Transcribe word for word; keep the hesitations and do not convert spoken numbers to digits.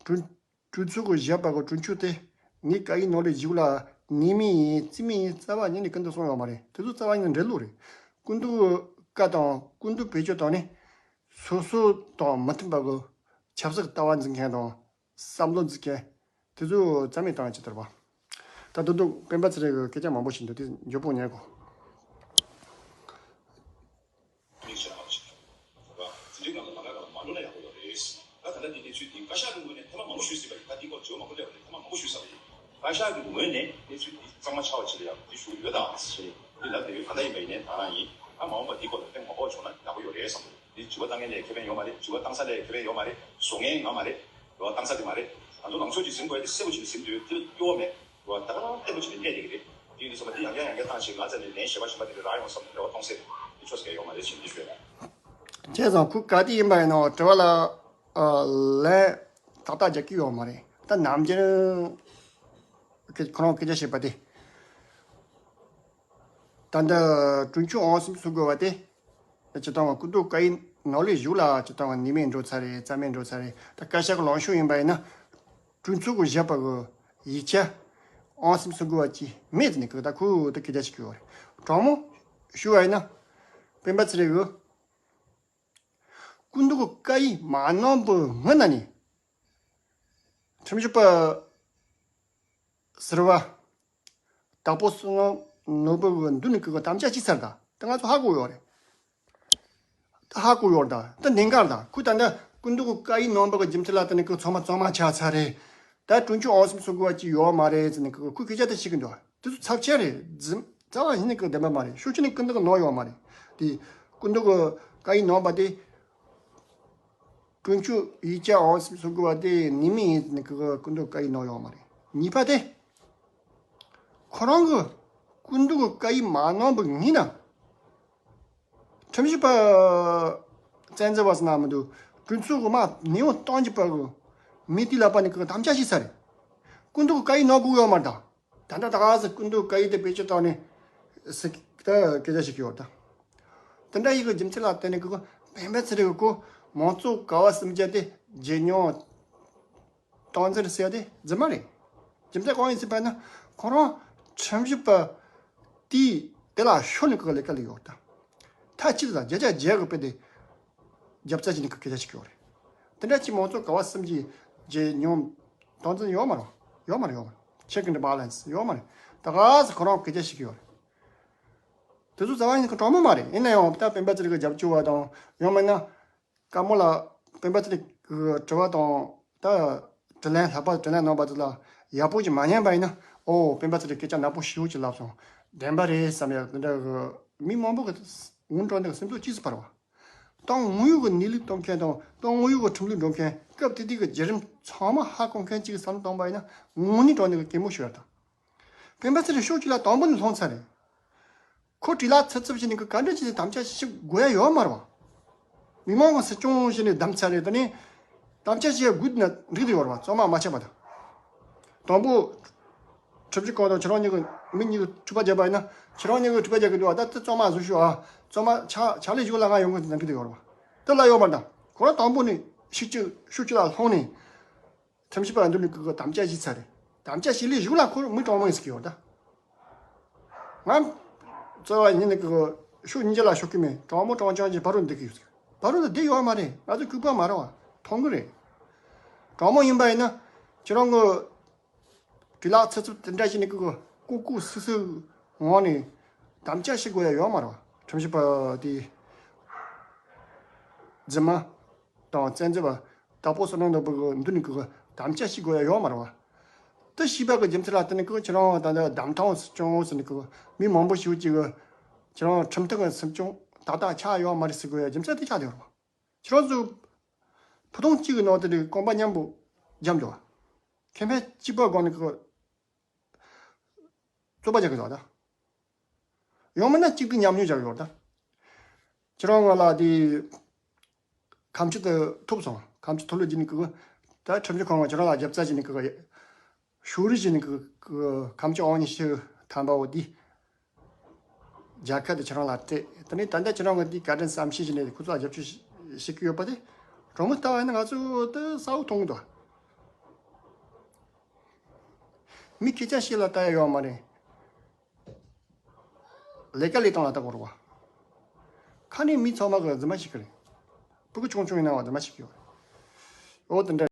གྲོས་གྲོས་ཚོགས་ཀྱི་བཞག་པ་གི་གྲོས་ཆོད་དེ་ངའི་བཀའ་ཡིག་ནང་ལ་བཞུགས་ལ་ཉན་མི་ཡིན་བརྩི་མི་ཡིན་རྩ་བ་ཉིད་ནས་སྐུ་མདུན་གསུངས་ཡོད་མ་རེད། དེ་ཚོ་རྩ་བ་ཉིད་ནས་འགྲེལ་ལོ་རེད། སྐུ་མདུན་གྱི་བཀའ་དང་སྐུ་མདུན་བེད་སྤྱོད་བཏང་ནས་སོ་སོ་དང་མི་མཐུན་པ་གི་ཆབ་སྲིད་ལྟ་བ་འཛིན་མཁན་དང་། བསམ་བློ་འཛིན་མཁན་དེ་ཚོ་རྩ་མེད་བཏང་ཡ་ཅིག་ལྟར་བ། ད་དུང་དུང་སྤེན་པ་ཚེ་རིང་གི་སྐད་ཆ་མང་པོ་ཞིག་འདུག་དེ་མགྱོགས་པོ་ཉན་དགོས། བཀའ་ཤག་གི་ངོས་ནས་ཐེངས་མ་མང་པོ་ཞུས་ཟིན་པ་ཡིན། ད་འདི་སྐོར་བརྗོད་མང་པོ་སླེབས་པ་རེད། ཐེངས་མ་མང་པོ་ཞུས་ཟིན་པ་ཡིན། བཀའ་ཤག་གི་ངོས་ནས་གནས་ཚུལ་འདི་གཙང་མ་ཆགས་པ་ཅིག་ལ་ཡང་འདི་ཞུ་གི་ཡོད་དམ་ཞེས་འདི་ལབ་བསྡད་ཡོད། ག་འདྲ་ཡིན་པ་ཡིན་ནའི་ད་རང་ཡིན། ད་མ་འོངས་པ་འདི་སྐོར་ལ་ཐེངས་མང་པོ་བྱུང་ན་ཡག་པོ་ཡོད་རེད་བསམ། འདི་དྲི་བ་བཏང་མཁན་ལ་ཁེ་ཕན་ཡོད་མ་རེད། དྲི་བ་བཏང་ས་ལ་ཁེ་ཕན་ཡོད་མ་རེད། བཟོ་མཁན་ང་མ་རེད། རོ་བཏང་ས་དེ་མ་རེད། ང་ཚོ་ལངས་ཕྱོགས་ཅིག་ཟིན་དགོས་ཡ་དེ་གསལ་པོ་ཅིག་ཟིན་དུས་དེ་ལ་སྐྱོ་བ་མེད། རོ་ད་ག་རང་བརྟན་པོ་ཅིག་ནས་གནས་བསྡད་ཀྱི་རེད། དེ་ཡིན་དུས་ཙམ་པ་དེ་ཡང་བསྐྱར་ཡང་བསྐྱར་བཏང་ཞིག་ང་རྩ་ནས་ལན་ཞེ་པོ་ཞིག་མ་དེ་རེད་རག་ཡོང་བསམ་དེ་འདྲ་བ་གཏོང་སྲིད་དེ་ཆོས་སྐད་ཡོད་མ་རེད་ཞེས་འདི་ཞུས། བྱས་ཙང་ཁོ་ག་དེ་ཡིན་པ་ཡིན་ནའང་དྲི་བ་ལ་ཨ་ལན་ཏག་ཏག་རྒྱག་གི་ཡོད་མ་རེད། ད་ནམ་རྒྱུན་ཁོ་རང་སྐད་ཆ་བཤད་པ་དེ། ད་ལྟ་གྲོས་ཆོད་འོས་འཚམ་བཟོ་དགོས་པ་དེ། སྤྱིར་བཏང་བ་སྐུ་མདོག་བཀའ་ཡིག་ནང་ལས་བཞུགས་ལ་སྤྱིར་བཏང་བ་ནུས་མེད་འགྲོ་ཚར་རེད། རྩ་མེད་འགྲོ་ཚར་རེད། ད་བཀའ་ཤག་གི་ལངས་ཕྱོགས་ཡིན་པ་ཡིན་ན། གྲོས་ཚོགས་ཀྱི་བཞག་པ་གི་ཡིག་ཆ་འོས་འཚམ་བཟོ་དགོས་པ་ཅིག་མེད་ཟེར་ནས་ཀི་ད་ཁུ་ད་སྐད་ཆ་ཞིག་གི་ཡོད་རེད། དྲང་མོ་ཞུ་བ་ཡིན་ན། སྤེན་པ་ཚེ་རིང་གི་སྐུ་མདོག་གི་བཀའ་ཡིག་མ་གནང་པའི་སྔོན་ན་ནས། ཁྲིམས་ཞིབ་པ་ཟུར་པ་དྭགས་པོ་བསོད་ནམས་ནོར་བུ་གི་མདུན་ནས་ཀི་གི་དམ་བཅའ་བྱས་ཚར་ད། ད་ང་ཚོ་ཧ་གོ་ཡོད་རེད། ད་ཧ་གོ་ཡོད་ད། ད་གནད་འགག་ད་ཁོས་ད་ལྟ་སྐུ་མདོག་གི་བཀའ་ཡིག་གནང་པ་གི་རྒྱུ་མཚན་ལ་བརྟེན་ནས་ཀི་ཚང་མ་གཙང་མ་ཆགས་ཚར་རེད། ད་གྲོས་ཆོད་འོས་འཚམ་བཟོ་དགོས་པ་ཅིག་ཡོད་མ་རེད་ཟེར་ནས་ཀི་ཁོས་སྐད་ཆ་དེ་བཤད་གི་འདུག་དེ་ཚོ་ཚབས་ཆེ་རེད། རྫུན་རྩ་བ་ཡིན་ནས་ཀི་བདེན་པ་མ་རེད། ཤོག་ཆུ་ནས་སྐུ་མདོག་གི་ནོར་ཡོད་མ་རེད། དེ་སྐུ་མདོག་གི་བཀའ་ཡིག་གནང་པ་དེ། གྲོས་ཆོད་ཡིག་ཆ་འོས་འཚམ་བཟོ་དགོས་པ་དེ་ནུས་མེད་ཡིན་ནི་ཀི་སྐུ་མདོག་བཀའ་ཡིག་གནང་ཡོད་མ་རེད། གཉིས་པ་དེ། ཁོ་རང་གི་སྐུ་མདོག་གི་བཀའ་ཡིག་མ་གནང་པའི་སྔོན་ན། ཁྲིམས་ཞིབ་པ་བཙན་འཛུལ་བ་ཟེར་ན་མི་འདུག་གྲོས་ཚོགས་གི་མ་ནེའུ་སྟོང་གི་པ་གི་མི་དེ་ལ་པ་ནི་ཀི་དམ་བཅའ་བྱས་ཚར་རེད། སྐུ་མདོག་གི་བཀའ་ཡིག་གནང་དགོས་ཡོད་མ་རེད་ད། ད་ལྟ་ད་ག་ཟེ་སྐུ་མདོག་བཀའ་ཡིག་དེ་བེད་སྤྱོད་བཏང་ནས་ཟེ་ད་སྐད་ཆ་ཞིག་ཡོད་ད། དེ་འདྲ་ཡི་གི་རྒྱུ་མཚན་ལ་བརྟེན་ནས་ཀི་གོ་སྤེན་པ་ཚེ་རིང་གི་གོ་མང་གཙོ་ཀ་བ་གསུམ་བརྒྱ་དེ་བརྗེ་ཉོ་སྟངས་འཛིན་ཟེར་དེ་རྫུན་མ་རེད། རྒྱུ་མཚན་གང་ཡིན་ཟེར་བ་ན་ཁོ་རང་ཁྲིམས་ཞིབ་པ་དེས་དེ་ལ་ཤོར་ནས་ཀི་གོ་ལས་ཀ་ལས་ཡོད་ད། མཐའ་གཅིག་ལ་བརྒྱ་ཆ་བརྒྱ་གི་དཔེ་དེ། རྒྱབ་རྩ་བྱས་ནས་སྐད་ཆ་བཤད་ཀྱི་ཡོད་རེད། དེ་འདྲ་ཅིག་མང་གཙོ་ཀ་བ་གསུམ་གྱི་རྗེས་ཉོན་སྟངས་འཛིན་ཡོད་མ་རེད། ཡོད་མ་རེད། ཡོད་མ་རེད། Check and balance ཡོད་མ་རེད། ད་ག་ཟེ་ཁོ་རང་སྐད་ཆ་བཤད་ཀྱི་ཡོད་རེད། དེ་ཚོ་རྩ་བ་ཉིད་ནས་དྲང་མོ་མ་རེད། ཡིན་ན་ཡང་ད་སྤེན་པ་ཚེ་རིང་གི་རྒྱབ་སྐྱོར་བ་དང་ཡང་མིན་ན་བཀའ་མོལ་ལ་སྤེན་པ་ཚེ་རིང་གི་དྲི་བ་དང་ད་དྲི་ལན་ལྷག་པ་དྲི་ལན་གནང་བ་དེ་ལ་ཡག་པོ་ཅིག་མ་ཉན་པ་ཡིན་ན་ཨོ་སྤེན་པ་ཚེ་རིང་སྐད་ཆ་ནག་པོ་ཞེ་པོ་ཅིག་ལབ་སོང་བདེན་པ་རེད་བསམ་ཡག་དེ་འདྲ་གི་མི་མང་པོ་གི་ངུ་འགྲོ་འདི་གི་སེམས་ཚོར་ཅི་ཟིག་འཕར་བ། ཏང་དངོས་ཡོད་ཀྱི་གནས་ལུགས་སྟོན་མཁན་དང་ཏང་དངོས་ཡོད་ཀྱི་ཁྲིམས་ལུགས་སྒྲུབ་མཁན་སྐབས་དེ་དུས་ཀྱི་བརྒྱུད་རིམ་ཚང་མ་ཧ་གོ་མཁན་གཅིག་གིས་བསམ་བློ་བཏང་པ་ཡིན་ན་དངོས་གནས་དྲང་གནས་ཀྱི་གད་མོ་ཤོར་ཡ་དང་། སྤེན་པ་ཚེ་རིང་ཤོག་གཅིག་ལ་དང་པོ་ནས་ལྷུང་ཚར་རེད། ཁོ་བྲེལ་ལ་ཚབ་ཚབ་བྱས་ནས་ཀྱི་ག་འདྲ་བྱས་ནས་དམ་བཅའ་ཞིག་དགོས་ཡ་ཡོད་མ་རེད་བ། མི་མང་གི་སྲིད་སྐྱོང་བྱས་ནས་བདམས་ཚར་རེད་ད་ནི། དམ་བཅའ་བྱེད་ཡ་དགོས་ན་འགྲིག་དེ་ཡོད་རེད་བ་གཙང་མ་མ་ཆགས་པ་དང་། དང་པོ། ཁྲིམས་ཞིབ་ཁང་དང་ཁྱེད་རང་གཉིས་ཀྱི་མི་གཉིས་ཀྱི་འཁྲུག་པ་བརྒྱབ་པ་ཡིན་ན་ཁྱེད་རང་གཉིས་ཀྱི་འཁྲུག་པ་རྒྱག་གི་འདུག་ཨ། ད་ལྟ་གཙང་མ་བཟོ་ཤོག་ཨ། གཙང་མ་ཕྱག་ཕྱག་ལས་ཞུ་ལ་ང་ཡོང་གི་འདུག་ད་འགྲིག་དེ་ཡོད་རེད་བ། དེ་ལ་ཡོད་མ་རེད་ད། ཁོ་རང་དང་པོ་ནས་ཤུགས་ཀྱི་ཤུགས་ཀྱི་ལ་ལྷུང་ནས། ཁྲིམས་ཞིབ་པ་འདུག་ནས་ཀྱི་དམ་བཅའ་བྱས་ཚར་རེད། དམ་བཅའ་བྱས་ལས་གཞུག་ལ་ཁོ་མི་གྲངས་མང་ཡིན་ཟེར་གྱི་ཡོད་རེད་ད། ང་རྩ་བ་ཉིད་ནས་ཀྱི་ཤུགས་སྙིང་རྗེ་ལ་ཤོག་གི་མེད། གྲངས་མང་གྲངས་ཆུང་ཅིག་ཕ་རོལ་འདེད་ཀྱི་ཡོད་ཟེར། ཕ་རོལ་ལ་བསྡད་ཡོད་མ་རེད། ང་ཚོ་ལྐུགས་པ་མ་རེད་བ། མཐོང་གི་རེད། གྲངས་མང་ཡིན་པ་ཡིན་ན་ཁྱེད་རང་གི་བྲེལ་ལ་ཚབ་ཚབ་དེ་འདྲ་བྱས་ནས་ཀྱི་ལྐུགས་ལྐུགས་སུ་སུ་ངང་ནས་དམ་བཅའ་བྱེད་དགོས་ཡ་ཡོད་མ་རེད་བ། ཁྲིམས་ཞིབ་པ་དེ་རྫུན་མ་དང་བཙན་འཛུལ་བ་དྭགས་པོ་བསོད་ནམས་ནོར་བུ་གི་མདུན་ནས་ཀྱི་དམ་བཅའ་བྱེད་དགོས་ཡ་ཡོད་མ་རེད་བ། དེ་ཤེས་པ་གི་རྒྱུ་མཚན་ལ་བརྟེན་ནས་ཀྱི་ཁྱེད་རང་ད་ལྟ་བདམས་ཐོན་སྲིད་སྐྱོང་ཟེར་ནས་ཀྱི་མི་མང་པོ་ཞིག་ཅིག་གི་ཁྱེད་རང་ཁྲིམས་ཐོག་གི་སྲིད་སྐྱོང་ཏག་ཏག་ཆགས་ཡོད་མ་རེད་ཟེར་དགོས་ཡ་རྒྱུ་མཚན་དེ་ཆགས་བསྡད་ཡོད་རེད་བ། ཁྱེད་རང་ཚོ་བུ་ཐུང་གཅིག་གི་ནང་དུ་ནས་གོམ་པ་མཉམ་པོ་འཇམ་འགྲོ་བ། ཁེ་ཕན་གཅིག་པ་སྒང་ནས་ཀྱི་རྩོད་པ་རྒྱག་གི་ཡོད་ད། ཡང་མིན་ན་གཅིག་གི་ཉམས་མྱོང་རྒྱག་གི་ཡོད་ད། ཁྱེད་རང་ང་ལ་དེ་ཁམས་ཆུ་དེ་ཐུབ་སོང་། ཁམས་ཆུ་ཐུབ་ལོ་རྗེས་ནས་ཀྱི་ད་ཁྲིམས་ཞིབ་ཁང་ཁྱེད་རང་ལ་རྒྱབ་རྩ་བྱས་ནས་ཀྱི་ཞུ་རེ་བྱས་ནས་ཀྱི་ཁམས་ཆུ་ཨང་ཉི་ཤུ་ཐམ་པ་འོ་དེ། རྒྱལ་ཁབ་དེ་ཁྱེད་རང་ལ་སྤྲད། དེ་ནས་ད་ལྟ་ཁྱེད་རང་གི་འདི་བཀའ་དྲིན་བསམ་ཤེས་བྱས་ནས་ཁོ་ཚོ་ལ་རྒྱབ་སྐྱོར་བྱེད་ཀྱི་ཡོད་པ་དེ་དྲང་མོ་ལྟ་བ་ཡིན་ན་ང་ཚོ་དེ་གསལ་པོ་མཐོང་གི་འདུག་མི་སྐད་ཆ་བཤད་ལ་ལྟ་ཡ་ཡོད་མ་རེད། ལས་ཀ་ལས་སྟངས་ལ་ལྟ་དགོས་རེད་བ། ཁ་ནས་མི་ཚང་མ་གི་རྫུན་མ་བཤད་གི་རེད། ཕྲུ་གུ་ཆུང་ཆུང་ཡིན་ན་བ་རྫུན་མ་བཤད་གི་ཡོད་རེད། འོ་དེ་འདྲ།